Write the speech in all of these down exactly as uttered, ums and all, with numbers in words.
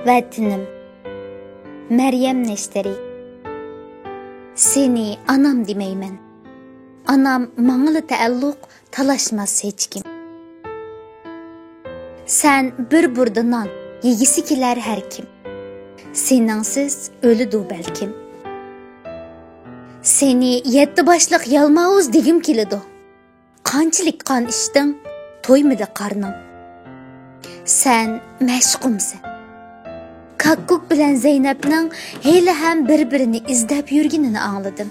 ۋەتىنىم. مەريەم نەشتەرى. سېنى ئانام دېمەيمەن. ئانام ماڭىلا تەئەللۇق، تالاشماس ھېچكىم. سەن بىر بۇردا نان، يېگۈسى كېلەر ھەر كىم. سېنىڭسىز ئۆلىدۇ بەلكىم. سېنى يەتتە باشلىق يالماۋۇز دېگۈم كېلىدۇ. قانچىلىك قان ئىچتىڭ، تويمىدى قارنىڭ. سەن مەشۇقۇمسەن. كاككۇك بىلەن زەينەپنىڭ ھېلىھەم بىر-بىرىنى ئىزدەپ يۈرگىنىنى ئاڭلىدىم.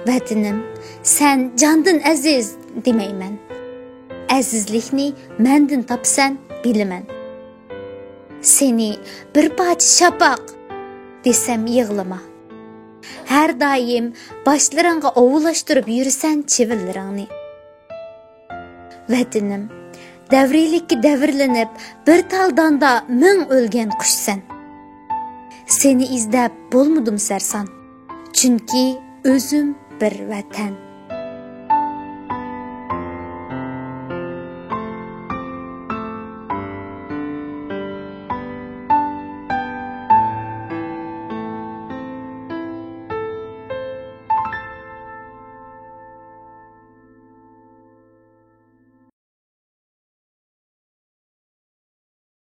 ۋەتىنىم، سەن جاندىن ئەزىز دېمەيمەن. ئەزىزلىكنى مەندىن تاپىسەن، بىلىمەن. سېنى بىر پارچە شاپاق دېسەم يىغلىما. ھەر دائىم باشلىرىڭغا ئوۋلاشتۇرۇپ يۈرىسەن چىۋىنلىرىڭنى. ۋەتىنىم، دەۋرىيلىككە دەۋرىلىنىپ، بىر تال داندا مىڭ ئۆلگەن قۇشسەن. سېنى ئىزدەپ بولمىدىم سەرسان، چۈنكى ئۆزۈم بىر ۋەتەن.